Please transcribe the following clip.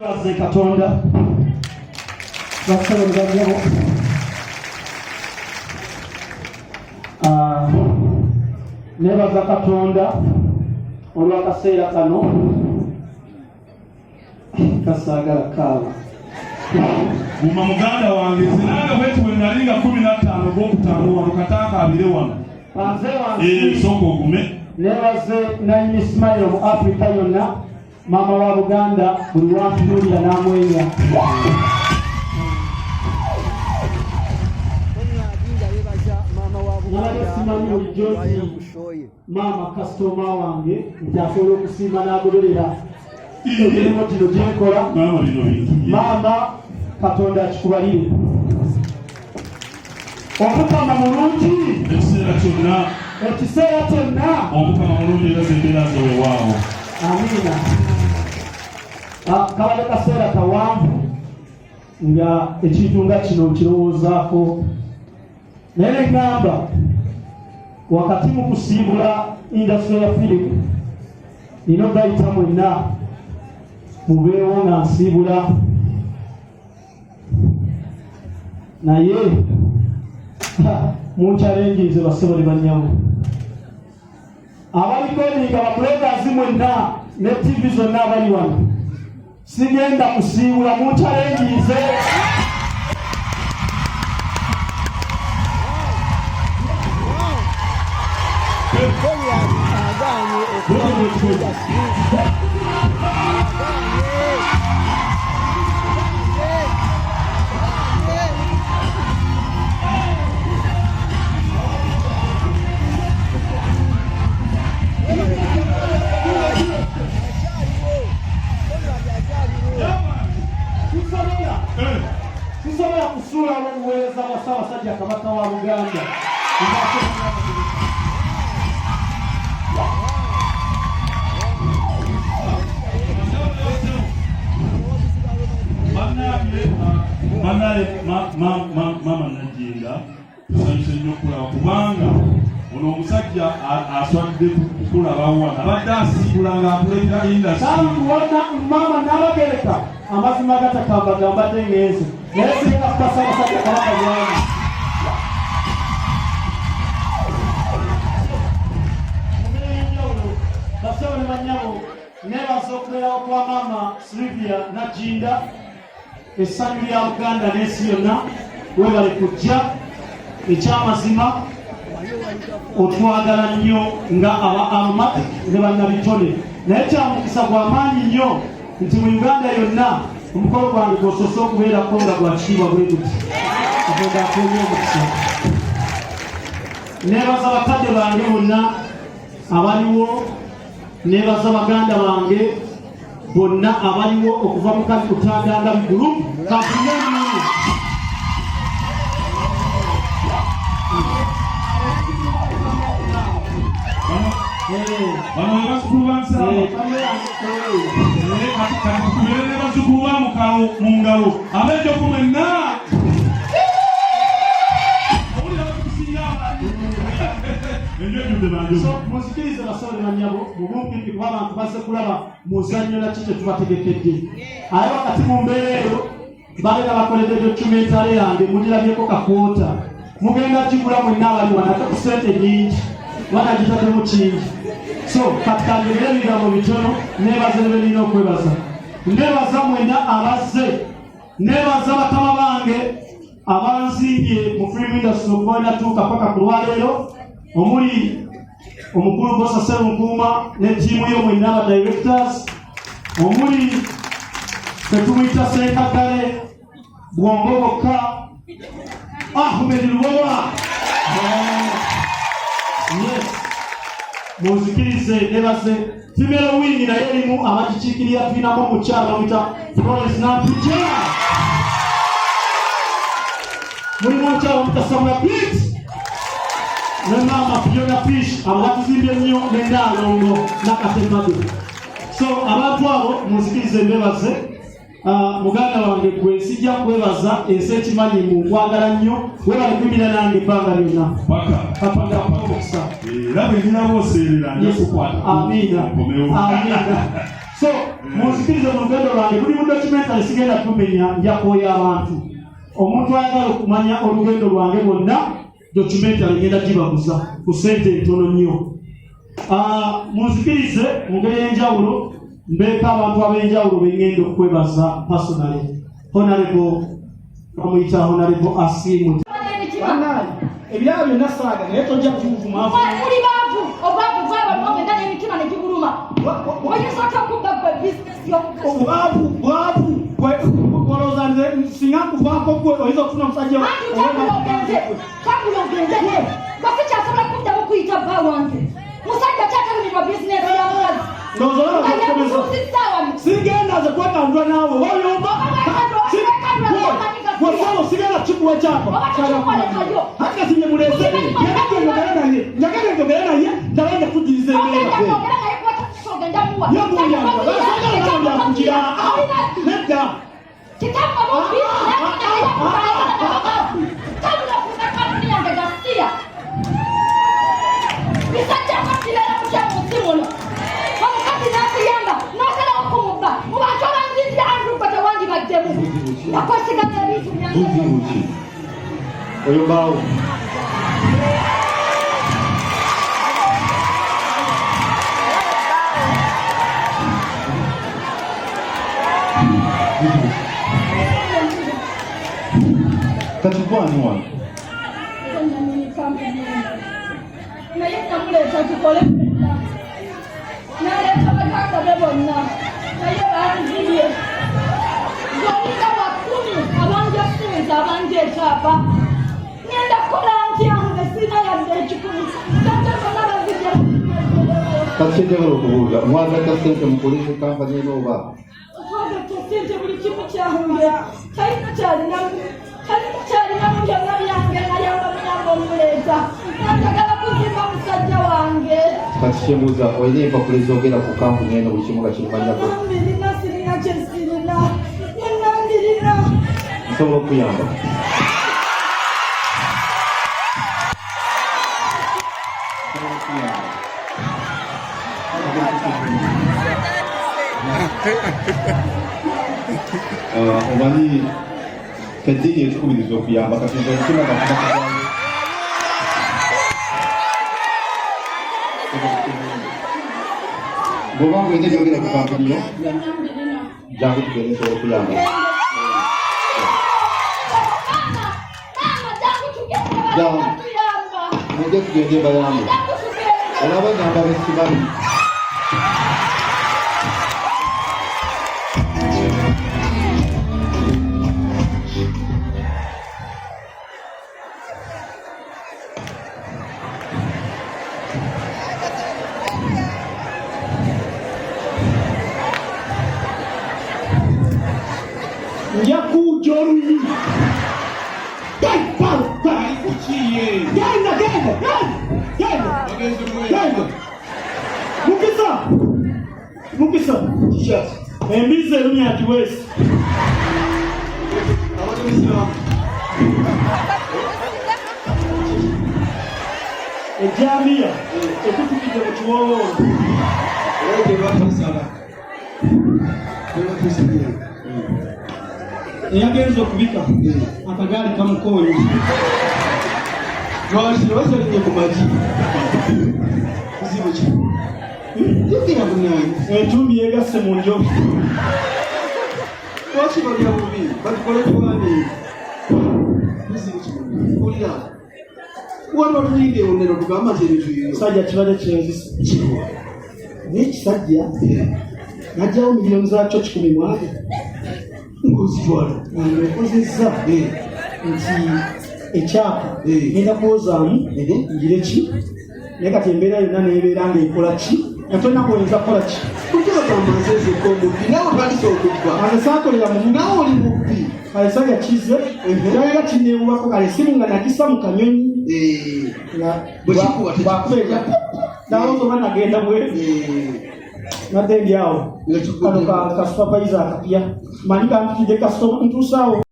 Baze Katonda bassebo ne bannyabo, nebaza Katonda olw'akaseera kano kasaagala kaaba. Guma muganda wange, nze nange bweti bwe nali nga 15 gwokutaano wano kataakaabire wano. Banze wansi. Sooka ogume. Nebaze nanyini smile mu Afrika yonna, maama wa Buganda, buli wantunuulira n'amwenya. Nabadde simanyi bulijjo nti maama kasitoma wange, nti asobola okusiima n'agoberera emirimu gino gyenkola. Maama, bino bintu bye. Maama, Katonda akikubalire. Omukama mulungi ekiseera kyonna. Ekiseera kyonna. Omukama mulungi era zembeera ze weewaawo. Amiina. Kabadde kaseera kawanvu nga ekintu nga kino nkirowoozaako, naye neŋŋamba wakati mu kusiibula industry ya firimu nina obayita mwenna mubeewo nga nsiibula, naye munkyalenginze bassebo ne bannyabo abalikodinga, babulogazi mwenna ne TV zonna abali wano, sigenda kusiibula, munkyalenginze. Konrad agaanye okuva mu industry. Agaanye. Agaanye. Akyaliwo. Konrad akyaliwo. Sisobola kusuulawo obuweereza bwa Ssaabasajja Kabaka wa Buganda. Bannange, mama Najinda, tusanyuse nnyo okulaba kubanga ono omusajja aswadde kukulabawo wano, abadde asiibula ng'akuleetera industry. Salukuwona mama Nabagereka, amazima gatakamba gambadde ngenze, naye sigenda kupa Ssaabasajja Kabaka bwange. Mugere y'enjawulo, bassebo ne bannyabo, nebaza okubeerawo kwa maama Sylvia Najinda, essanyu lya Buganda n'ensi yonna. Webale kujja. Ekyamazima otwagala nnyo nga aba Aromatic ne bannabitone, naye kyamukisa gwa maanyi nnyo nti mu Uganda yonna omukolo gwange gwosoose okubeerako nga gwa kitiibwa bwe guti. Katonda akonye omukisa. Nebaza bakadde bange bonna abaliwo, nebaza baganda bange bonna abaliwo okuva mu kali kutandanga group kampuni. Bano be bazzukulu ba Nsamba. Kati tukubire ne bazzukulu ba Mukalo mu ngalo, ab'Enjovu mwenna. Owulira batukusinga amaanyi. Enju ejjudde banjovu. So munzikirize bassebo ne bannyabo, mu bumpimpi, kuba abantu bazze kulaba muzannyo naki kye tubategekedde, aye wakati mu mbeera eyo babeera bakoledde documentary yange, mugirabyeko kakwota, mugenda gigula mwenna abali wano ate ku sente nyingi, banagitaddemu kingi. So kati kanjogere ebigambo bitono, nebaze ne benina okwebaza. Nebaza mwenna abazze, nebaza bakama bange abanzimbye mu film industry okuva natuuka paka ku lwaleero, omuli omukulu Bosa Serunkuuma ne ttiimu yo mwenna aba directors, omuli fetumuyita Senkagale Bwongo bokka Ahmed Lubowa. Yes, munzikirize nebaze female wing, naye erimu abagikiikirira, tulinamu omukyala bamuyita Florence Nampijja, mulimu omukyala bamuyita Samula Pit ne maama Fiona Fish, abo batuzimbye nnyo, ne Naalongo Nakatemado. So abantu abo munzikirize mbebaze. Muganda wange gwe sijja kwebaza, ensi ekimanyi mu nkwagala nnyo, webale kuyimirira nange ebbanga lyonna. Paka. Katonda akuwe omukisa. Era bwe ndinaba oseerera nja kukwata. Amiina. Nkomewo. Amiina. So Munzikirize mu lugendo lwange buli mu documentary sigenda tumenya, nja kwoya abantu. Omuntu ayagala okumanya olugendo lwange lwonna, documentary ngenda gibaguza ku ssente entono nnyo. Munzikirize mu ngeri ey'enjawulo mbeeko abantu ab'enjawulo be ngenda okwebaza personally. Honorable bamuyita Honorable Asiimwe. Ebirabo byonna saaga naye tojja kuvuma. Muli baavu, obwavu bwabaluma mwena n'emitima ne gibuluma. Oyinza otya okubba gwe bizinesi y'omukazi? Obwavu bwavu olowooza nze singa nkuvaako gwe oyinza okufuna omusajja. Anti tambula ogende, tambula ogende. Gwe sikyasobola kuddamu kuyita bba wange. Musajja kyatalumirwa bizinesi ya mukazi. Ndowooza olaba Nga okukomeza. yamutuuzizza wano. Sigenda nze kwekandula naawe oba oyomba. Gwesalo sigenda kikuwa kyapa. Oba tekikukolekayo. Ate kati nze muleese njagala njogere naye, njagala njogere naye, ndaba nja kuddiriza embeera. Ogenda kwogera naye kuba takusogenda muwa. Ye gundi akola, sagala nawe byakugira. Nedda. Kitammwe mubbi, tambula okuva kampuni yange gasiya. Bisajja kibeera kutya mu nsi muno? Omukazi n'akuyamba n'osalawo kumubba. Mu bantu abanzinzira Andrew gwe tewandibaddemu. Nakwesiga n'ebintu byange. Oyo baawo. Kati gwani wano? Naye namuleeta tukole ffenna, naleeta baganda be bonna, naye banzibye. Gwolinga wa 10 abanja ssente, abanja ekyapa. Ngenda kukola ntya nze sirina yadde 100? Sente zonna bazibye. Kati kyenjagala okubuuza, mwagatta ssente mukolese kampani eno oba? Twagatta ssente, buli kimu kyange. Talina kyalinamu, talina kyalinamu, byonna byange. Nayamba muyamba omuleeta, nanjagala kuzimba musajja wange. Kati kyembuuza, olina empapula ezoogera ku kampuni eno, buli kimu nga kiri manyako? Mbirina, sirina kyesirina, yonna mbirina. Nsobola okuyamba? Nsobola okuyamba? Omanyi eddiini etukubiriza okuyamba, kati nze omutima gwakumakugwayo. Bw'oba nga olina ebyogera ku kampuni yo, Byonna mbirina. jangu tugende, nsobola okuyamba. Maama, maama, jangu tugende. Jangu. Batuyamba. Mujje tugende mbayambe. Jangu tugende. Olaba nyamba besimanyi. Nja kujja oluyi. Genda, genda, genda, genda, genda. Mukisa, Mukisa, embizi erumya akiweesi. Ejjambiya ekutukidde mu kiwoowoolo. Eyagenza okubika akagaali kamukooye. Lwaki lwaki olinye ku magi? Kizibu ki? Yogera munange. Entumbi yegasse mu njovu. Lwaki balya bubi? Batukole tugambe. Kizibu ki? Mpulira. Wano oluyimba ewonero tugamba nti ebintu bibyo. Kisajja kibadde kyenzisa. Naye ekisajja najjawo miliyoni zaakyo 120. Ng'ozitwala. Okozezza nti ekyapa ngenda kwozaamu ngire ki, naye kati embeera yonna neebeera ng'ekola ki nga tolina kwoyinza kukola ki. Bulijjo bagamba nze nzekka omubbi, naawe otandise okubba. Nze saakolera mu Naawe oli mubbi. Kale sajja kize kyaleka kineewubako, kale simu nga nagisa mu kanyonyi nga Bwe kikuba bwakuba ebya nalowooza oba nagenda bwe nadde ndi awo. Nga Kano kikudde. ka supervisor akapya manyi kampitidde kasitoma ntuusaawo.